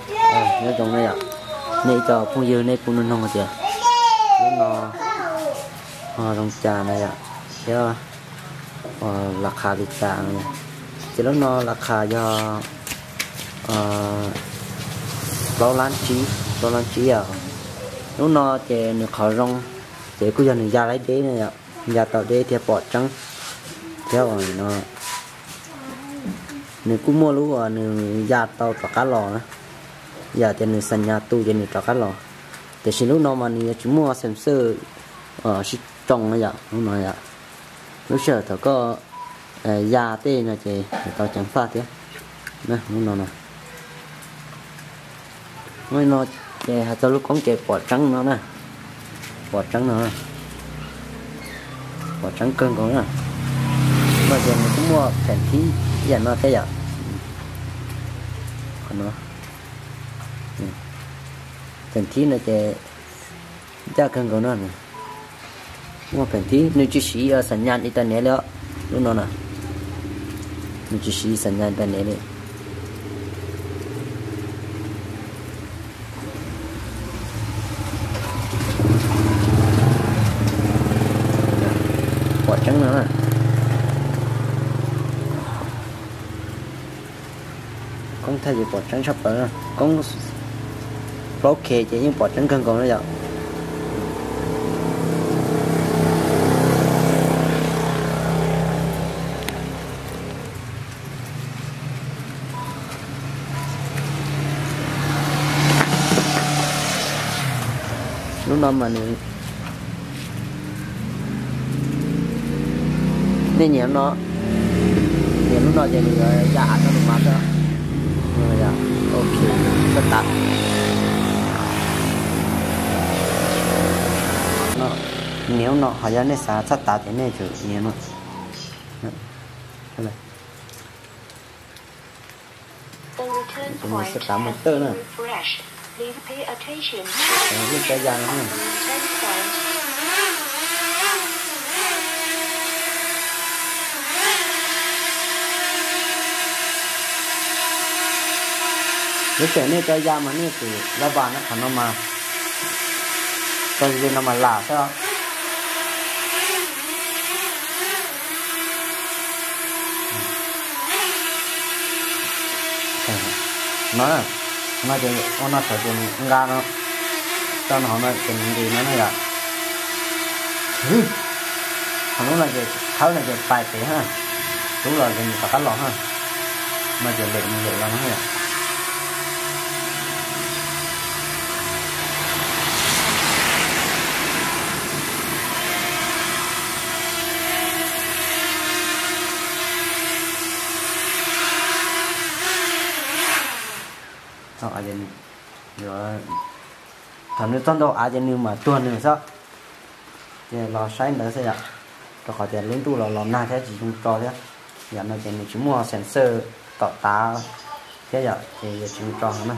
Nyob zoo na yom, nej ib co phooj ywg nej kuj nug nug tias lub no ho zoo cas na yom, thiab las qha li cas no. Ces lub no las qha yog plaub lab tsib, plaub lab tsib os. Lub no ces nws qhov zoo ces kuj yog nws ya laib deb na yom, ya tau deb thiab pom tseeb, thiab uas no nws kuj muaj lub uas nws ya tau rov qab los na, yam tias nws xam nyas tu ces nws rov qab los. Tiam sis lub no mas nws yuav tsis muaj sensor sib tsoo na yom, lub no yom. Lub sij hawm thaum koj ya tej no ces nws tau ceev faj thiab. Lub no no, lub no ces hais txog lub koob ces pom tseeb no na, pom tseeb no, pom tseeb kawg nkaus na. No ces nws kuj muaj pheem thib ib yam no thiab yom. Qhov no, pheem thib no ces ncaj kawg nkaus no. Muaj pheem thib, nws tsis siv xam nyas internet li os. Lub no na, nws tsis siv xam nyas internet li. Pom tseeb no na. Koob thaij ces pom tseeb tshaj plaws, koob plaub K ces yeej pom tseeb kawg nkaus na yom. Lub no mas nws, nej nyiam no, nyiam lub no ces nws yuav ya av rau nws mas xwb. Ok, txhaj tav. Nyiam lub no, ho yog nej xav txhaj tav ces nej tsum nyiam no. Ces nws xav tav mus tawj na. Lub cov ya no. Lub caij nej cov ya mas nej tsum lab vas na, qhov no mas, cov no mas lam xwb. No, no ces ua no thaum ces nws nqa no, tso no hauv no ces nws nqis no na yom. Qhov lub no ces thawb no ces pais pem ha, rub los ces nws rov qab los ha. No ces lem nws lem los no yom. Thaum nws txog ntau av ces nws mam tuag nws xwb. Ces los saib ntawd xwb yom, rau qhov tias lub ntuj los los nag thiab tsis zoo tso thiab. Yam no ces nws tsis muaj sensor tom tav thiab yom, ces yuav tsis zoo tso heev na.